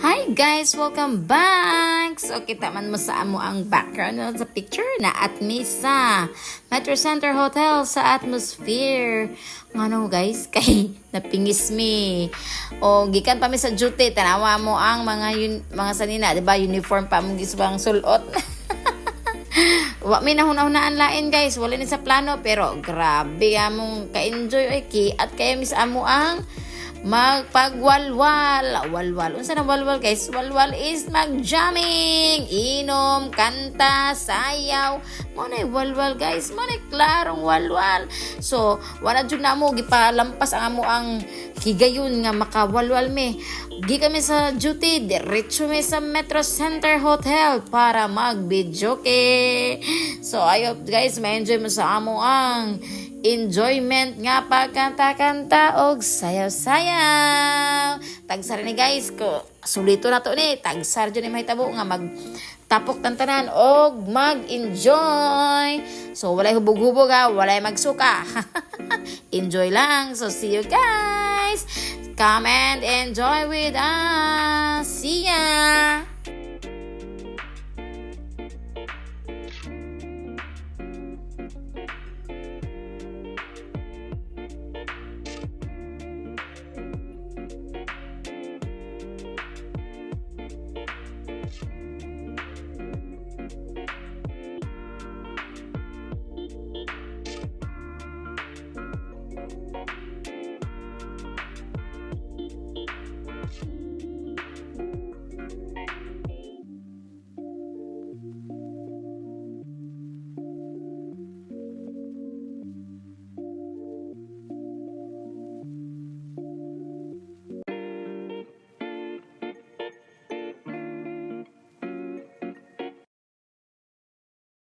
Hi guys! Welcome back! So, kita man mo sa amo ang background, no, sa picture na at mi sa Metro Center Hotel sa Atmosphere. Ngano, guys, kay napingis mi. O gikan pa mi sa duty, tanawa mo ang mga yun, mga sanina, di ba? Uniform pa mong gisbang sulot. Wa mi nahuna-hunaan lain, guys, wala ni sa plano, pero grabe among ka-enjoy ay ki at kaya mis amo ang magpagwalwal. Walwal. Unsa na walwal, guys? Walwal is magjamming, inom, kanta, sayaw. Mao na walwal, guys. Mao na klarong walwal. So, wala jud na mo gipalampas ang amo ang higayon nga makawalwal mi. Gi kami sa duty, diretso mi sa Metro Center Hotel para mag-videoke. So, I hope, guys, ma-enjoy mo sa amo ang enjoyment nga pagkanta-kanta og sayaw-sayaw. Tagsar ni, guys, ko sulito na to ni tagsar jud ni mahitabo nga mag tapok tantanan og mag-enjoy. So walay hubog-hubog ha, walay magsuka. Enjoy lang. So see you guys. Come and enjoy with us.